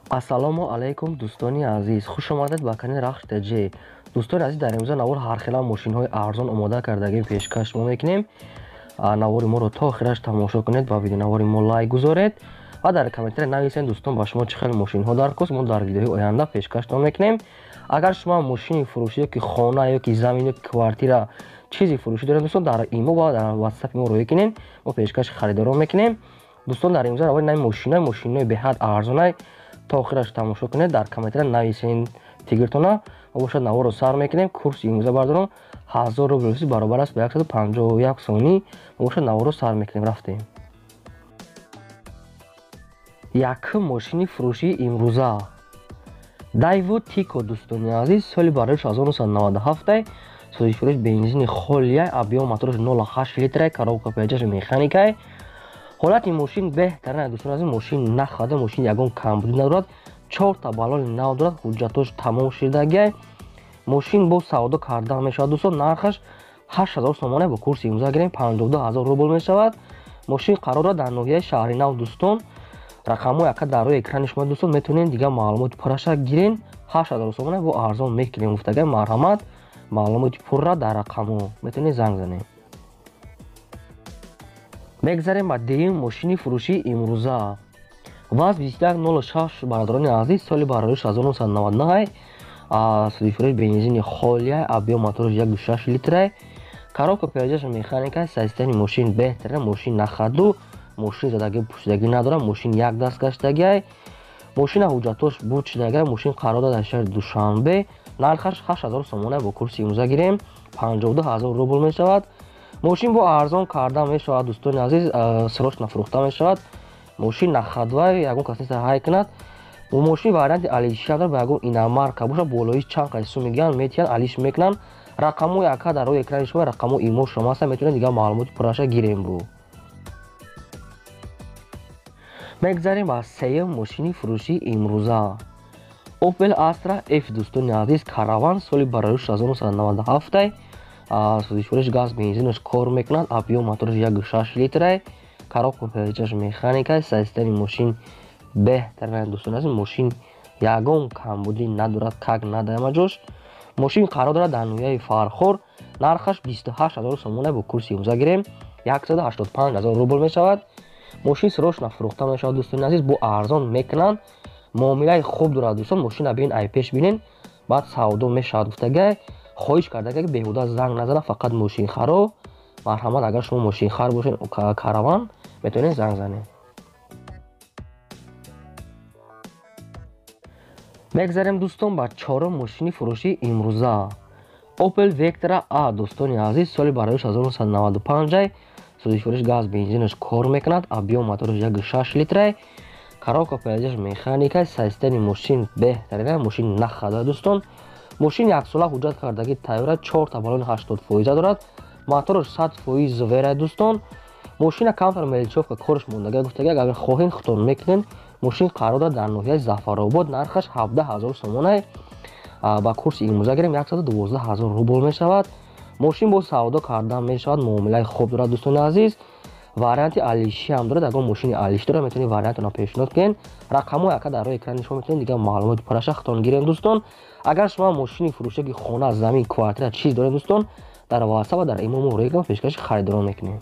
Ассалому алайкум, дӯстони азиз, хуш омадед ба канали Рахш ТЖ. Дӯстони азиз, дар имрӯза навор ҳархела мошинҳои арзон омода кардагим пешкаш мо мекунем. Навори моро то охираш тамошо кунед ва видеонавори мо лайк гузоред ва дар комментария нависед, дӯстон, ба шумо чӣ хел мошинҳо даркост, мо дар видеои оянда пешкаштон мекунем. Агар шумо мошини фурӯшӣ ёки хона ёки замин ёки квартира чизи фурӯшӣ доред, дӯстон, дар имо ва дар ватсапи мо рӯй кунед, мо пешкаши харидорон мекунем. Дӯстон, дар имрӯза навори нави мошинҳои беҳад арзонай то охираш тамошо кунед, дар комментария нависед фикртона. Мо бошад наворро сар мекунем. Курси имрӯза бардорам 1000 рубл русӣ баробар аст ба 151 сомонӣ. Мо бошад наворро сар мекунем. Рафтем. Якум мошини фурӯшии имрӯза Дайво Тико, дӯстони азиз, соли барои 1997, созишфурӯш бензини холия, объём мотораш 0,8 литрай, коробка печаш механикай. Ҳолати мошин беҳтарин, дӯстони азиз, мошин нахада, мошин ягон камбудӣ надорад, 4та баллони нав дорад, ҳуҷҷатош тамом шудагиай. Мошин бо савдо карда мешавад, дӯстон, нархаш 8000 сомона, бо курси имрӯза гирем 52000 рубл мешавад. Мошин қарор дорад дар ноҳияи Шаҳри Нав, дӯстон. Рақамҳои ака дар рӯи экрани шумо, дӯстон, метавонед дигар маълумоти пурраша гирен. 8000 сомона бо арзон мекунем гуфтагай, марҳамат, маълумоти пурра дар рақамҳо метавонед занг занед. Мегзарем ба дуюм мошини фурӯшии имрӯза. ВАЗ 2106, бародарони азиз, соли барои 1999, содифурӯш бензини холия, объём мотораш 1,6 литрай, коробка передач механика, состояние мошин беҳтарин, мошин нахаду, мошин задагӣ пӯшидагӣ надорад, мошин як даст гаштагиай, мошина ҳуҷҷатош буд шудагиай, мошин қарор дорад дар шаҳри Душанбе, нархаш 8000 сомона, бо курси имрӯза гирем 52000 рубл мешавад. Мошин бо арзон карда мешавад, дӯстони азиз, срочно фурӯхта мешавад. Мошин нахадвай, ягон кас нест ҳай кунад. Мошин варианти алиши дорад, ба ягон иномарка бошад, болои чанд қайси сум мегиранд, метиҳанд, алиш мекунанд. Рақамҳои ака дар рӯи экрани шумо, рақамҳои имо шумо ҳастанд, метавонед дигар маълумоти пурраша гирем. Бу мегзарем ба сеюм мошини фурӯшии имрӯза. Opel Astra F, дӯстони азиз, караван, соли барои 1997, созишфурӯш газ бензинаш кор мекунад, объём мотораш 1,6 литрай, коробка передач механика, состояние мошин беҳтарин, дӯстони азиз, мошин ягон камбудӣ надорад, как надама ҷош. Мошин қарор дорад дар ноҳияи Фархор, нархаш 28000 сомона, бо курси имрӯза гирем 185000 рубл мешавад. Мошин срочно фурӯхта мешавад, дӯстони азиз, бо арзон мекунанд, муомилаи хуб дорад, дӯстон. Мошина бин, ай пеш бинен, баъд савдо мешавад гуфтагай. Хоҳиш кардагай, ки беҳуда занг назанад, фақат мошинхаро. Марҳамат, агар шумо мошинхар бошед, караван, метавонед занг занед. Мегзарем, дӯстон, ба чорум мошини фурӯшии имрӯза. Opel Vectra A, дӯстони азиз, соли барои 1995, созишфурӯш газ бензинаш кор мекунад, объём мотораш 1,6 литрай, коробка передач механика, состояние мошин беҳтарин, мошин нахада, дӯстон. Мошин яксола ҳуҷҷат кардагӣ тайёра, 4та баллони 80% дорад, мотораш 100% вера, дӯстон. Мошина камтар мелчовка корш мондага гуфтага, агар хоҳед худтон мекунед. Мошин қарор дорад дар ноҳияи Зафаробод, нархаш 17000 сомона, ба курси имрӯза гирем 112000 рубл мешавад. Мошин бо савдо карда мешавад, муомилаи хуб дорад, дӯстони азиз. Варианти алиши ҳам дорад, агар мошини алиши дорад, метавонед вариантро пешниҳод кунед. Рақамҳои ака дар рӯи экрани шумо, метавонед дигар маълумоти пурраша худтон гирем, дӯстон. Агар шумо мошини фурӯшаки хона, замин, квартира чиз доред, дӯстон, дар WhatsApp ва дар имо мо рӯи экран пешкаши харидорон мекунем.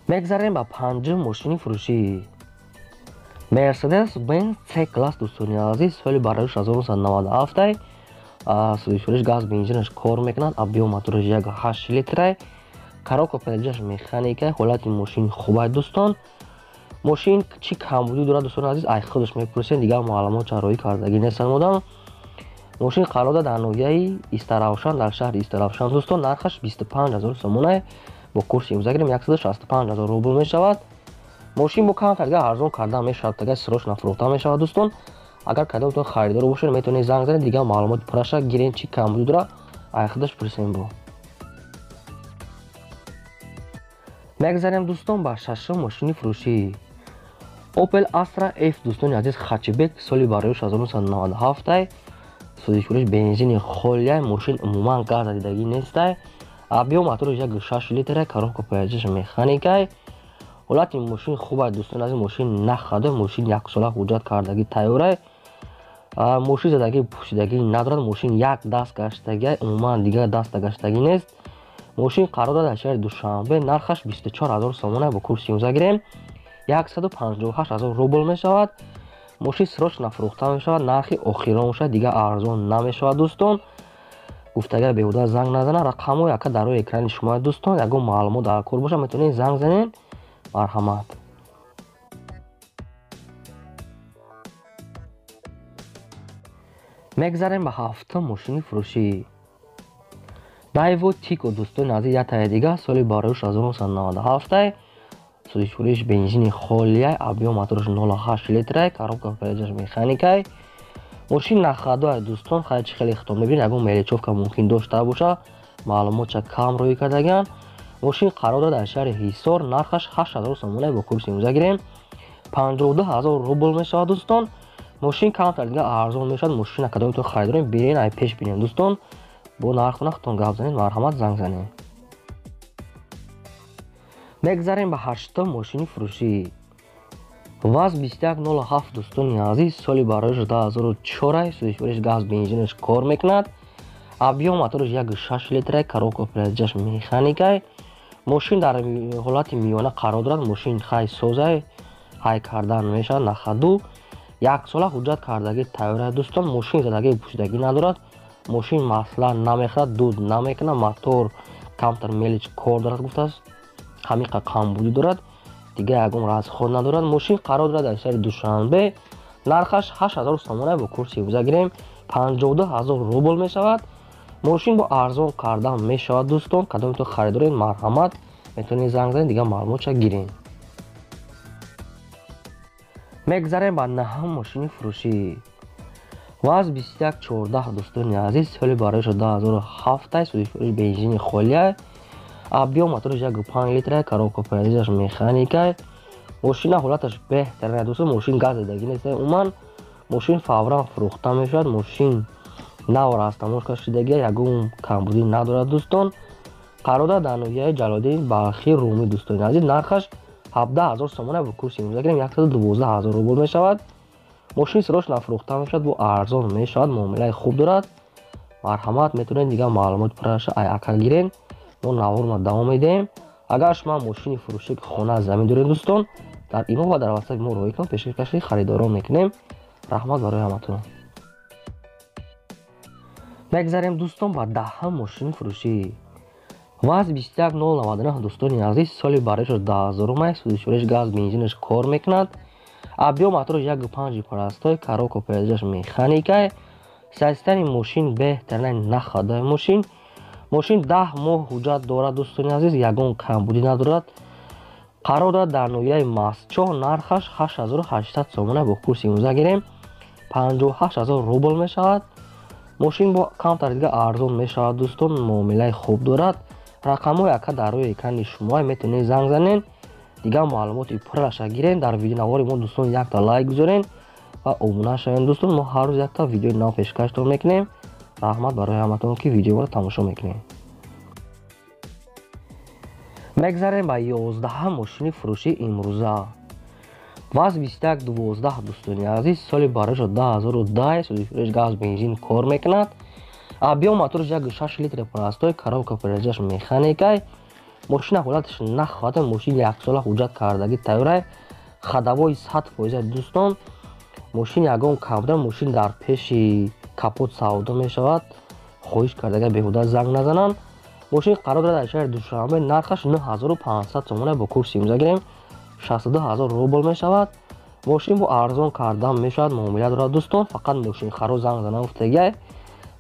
Мегзарем ба панҷум мошини фурӯшӣ. Mercedes-Benz C-класс, дӯстони азиз, соли барои 1997, созишфурӯш газ бензинаш кор мекунад, объём мотораш 1,8 литрай, коробка передач механика, ҳолати мошин хубай, дӯстон. Мошин чӣ камбудӣ дорад, дӯстони азиз, ай худаш мепурсед, дигар маълумот чароӣ кардагӣ нестанд модам. Мошин қарор дорад дар ноҳияи Истаравшан, дар шаҳри Истаравшан, дӯстон, нархаш 25000 сомона, бо курси имрӯза гирем 165000 рубл мешавад. Мошин бо камтар дигар арзон карда мешавад, агар срочно фурӯхта мешавад, дӯстон. Агар кадомтон харидор бошед, метавонед занг занед, дигар маълумоти пурраша гирен, чӣ камбудӣ дорад, ай худаш пурсем. Бо мегзарем, дӯстон, ба шашум мошини фурӯшӣ. Opel Astra F, дӯстони азиз, хатчбек, соли барои 1997, созишфурӯш бензини холия, мошин умуман газ задидагӣ нестай, объём мотораш 1,6 литрай, коробка передач механикай. Ҳолати мошин хуб аст, дӯстони азиз, мошин нахада, мошин яксола ҳуҷҷат кардагӣ тайёрай. Мошин задагӣ пӯшидагӣ надорад, мошин як даст гаштагӣ, умуман дигар даста гаштагӣ нест. Мошин қарор дорад дар шаҳри Душанбе, нархаш 24000 сомона, бо курси имрӯза гирем 158000 рубл мешавад. Мошин срочно фурӯхта мешавад, нархи охирон бошад, дигар арзон намешавад, дӯстон. Гуфтагар беҳуда занг назанад, рақамҳои ака дар рӯи экрани шумо, дӯстон, ягон маълумот дар кор бошад, метавонед занг занед. Марҳамат. Мегзарем ба ҳафтум мошини фурӯшӣ. Дайво Тико, дӯстони азиз, як таи дигар, соли барояш 1997, сӯзишвориш бензини холияй, объём мотораш 0,8 литрай, коробка передач механикай. Мошин нахадоай, дӯстон, хай чи хеле хитоб мебинед, ягон мелечовка мумкин дошта боша, маълумотча кам рӯй кардагиан. Мошин қарор дорад дар шаҳри Ҳисор, нархаш 8000 сомона, бо курси имрӯза гирем 52000 рубл мешавад, дӯстон. Мошин камтар дигар арзон мешавад, мошина кадомтон харидорем, бирен ай пеш бинем, дӯстон. Бо нарху нахтон гап занед, марҳамат, занг занед. Мегзарем ба ҳаштум мошини фурӯшӣ. ВАЗ 2107, дӯстони азиз, соли барояш 2004, сӯзишвориш газ бензинаш кор мекунад. Объём мотораш 1,6 литрай, коробка передач механикай. Мошин дар ҳолати миёна қарор дорад, мошин хай созай, ҳай кардан мешавад, нахаду. Яксола ҳуҷҷат кардагӣ тайёр, дӯстон, мошин задагӣ пӯшидагӣ надорад, мошин масла намехӯрад, дуд намекунад, мотор камтар мелич кор дорад, гуфтааст, ҳамиқа камбудӣ дорад, дигар ягон расход надорад. Мошин қарор дорад дар шаҳри Душанбе, нархаш 8000 сомона, бо курси имрӯза гирем 52000 рубл мешавад. Мошин бо арзон кардан мешавад, дӯстон, кадомтон харидоред, марҳамат, метавонед занг занед, дигар маълумотша гирем. Мегзарем ба наҳум мошини фурӯшӣ. ВАЗ 2114, дӯстони азиз, соли барояш 2007, сӯзишвориш бензини холияй, объём мотораш 1,5 литрай, коробка передач механикай. Мошина ҳолаташ беҳтарин, дӯстон, мошин газ задагӣ нест, умуман мошин фавран фурӯхта мешавад, мошин нав растамошка шудагӣ, ягон камбудӣ надорад, дӯстон. Қарор дорад дар ноҳияи Ҷалолиддин Балхӣ Румӣ, дӯстони азиз, нархаш 17000 сомона, бо курси имрӯза гирем 112000 рубл мешавад. Мошин срочно фурӯхта мешавад, бо арзон мешавад, муомилаи хуб дорад. Марҳамат, метавонед дигар маълумот пурраша ай ака гирен. Мо наворро давом медиҳем. Агар шумо мошини фурӯшӣ ки хона замин доред, дӯстон, дар имо ва дар ватсапи мо роҳӣ кунед, пешкаши харидорон мекунем. Раҳмат барои ҳаматон. Мегзарем, дӯстон, ба даҳум мошини фурӯшӣ. ВАЗ 21099, дӯстони азиз, соли барояш 2000, сӯзишвориш газ бензинаш кор мекунад. Объём мотораш 1,5 простой, коробка передач механикай. Состояние мошин беҳтарин, нахадаи мошин. Мошин 10 моҳ ҳуҷҷат дорад, дӯстони азиз, ягон камбудӣ надорад. Қарор дорад дар ноҳияи Мастчоҳ, нархаш 8800 сомона, бо курси имрӯза гирем 58000 рубл мешавад. Мошин бо камтар дигар арзон мешавад, дӯстон, муомилаи хуб дорад. Рақамҳои ака дар рӯи экрани шумо, метавонед занг занед, дигар маълумоти пурраша гирен. Дар видеонавори мо, дӯстон, якта лайк гузорен ва обуна шавед, дӯстон. Мо ҳар рӯз якта видеои нав пешкаштон мекунем. Раҳмат барои ҳаматон, ки видеоро тамошо мекунед. Мегзарем ба 11 мошини фурӯшии имрӯза. ВАЗ 2112, дӯстони азиз, соли барояш 2010, сӯзишвориш газ бензин кор мекунад. Объём мотораш 1,6 литр простой, коробка передач механикай. Мошина ҳолаташ нахоҳад, мошин яксола ҳуҷҷат кардагӣ тайёрай, ходовой 100%, дӯстон. Мошин ягон камбуда, мошин дар пеши капот савдо мешавад, хоҳиш кардага беҳуда занг назананд. Мошин қарор дорад дар шаҳри Душанбе, нархаш 9500 сомона, бо курси имрӯза гирем 62000 рубл мешавад. Мошин бо арзон кардан мешавад, муомила дорад, дӯстон. Фақат мошинхаро занг зананд гуфтагиай.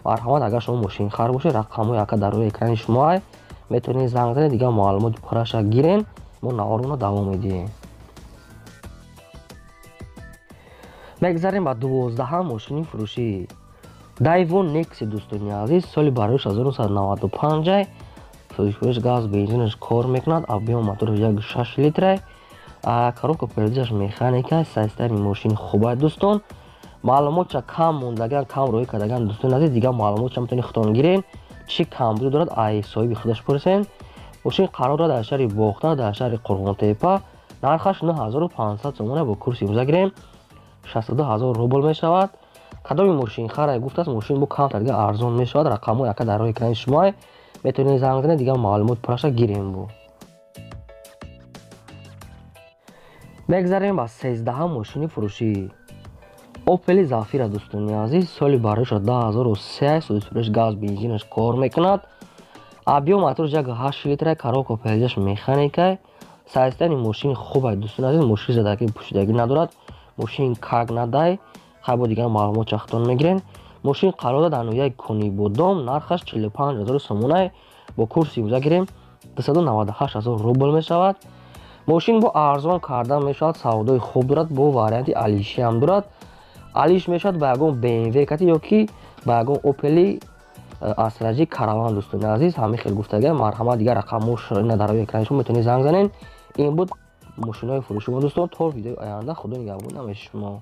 Марҳамат, агар шумо мошинхар бошед, рақамҳои ака дар рӯи экрани шумо ай, метавонед занг занед, дигар маълумоти пурраша гирен. Мо наворро давом медиҳем. Мегзарем ба 12 мошини фурӯшӣ. Дайво Некси, дӯстони азиз, соли барояш 1995, сӯзишвориш газ бензинаш кор мекунад, объём мотораш 1,6 литрай, коробка передач механика, состояние мошин хуб аст, дӯстон. Маълумотча кам мондагиан, кам роҳӣ кардагиан, дӯстони азиз, дигар маълумотча метавонед худтон гирен. Чӣ камбудӣ дорад, ай соҳиби худаш пурсен. Мошин қарор дорад дар шаҳри Бохтар, дар шаҳри Қурғонтепа, Нархаш 9500 сомона, бо курси имрӯза гирем 62 000 рубл мешавад. Кадоми мошинхара гуфтааст, мошин бо камтар дига арзон мешавад. Рақамҳои ака дар роҳи экрани шумоа, метавонед занг занед, дигар маълумот пурраша гирем. Бу мегзарем ба 13-ҳам мошини фурӯшӣ, Опели Зафира, дӯстони азиз, соли бароиша 2003, содисуреш газ, бензинаш кор мекунад. Объём моторш 1,8 литра, коробка передач механикай. Состояние мошин хубай, дӯстони азиз, мошин задаги пӯшидагӣ надорад, мошин как надай. Хай, бо дигар маълумот чахтон мегирем. Мошин қарор дорад дар ноҳияи Конибодом, нархаш 45 000 сомонай, бо курси имрӯза гирем 298 000 рубл мешавад. Мошин бо арзон карда мешавад, савдои хуб дорад, бо варианти алишӣ ҳам дорад. Алиш мешавад ба ягон БМВ кати ё ки ба ягон Опели Астра Караван. Дӯстони азиз, ҳамин хел гуфтага, марҳамат, дигар рақамош ина дар рӯи экрани шумо, метавонед занг занед. Ин буд мошинҳои фурӯши мо, дӯстон. То видеои оянда худо нигаҳбон намеши шумо.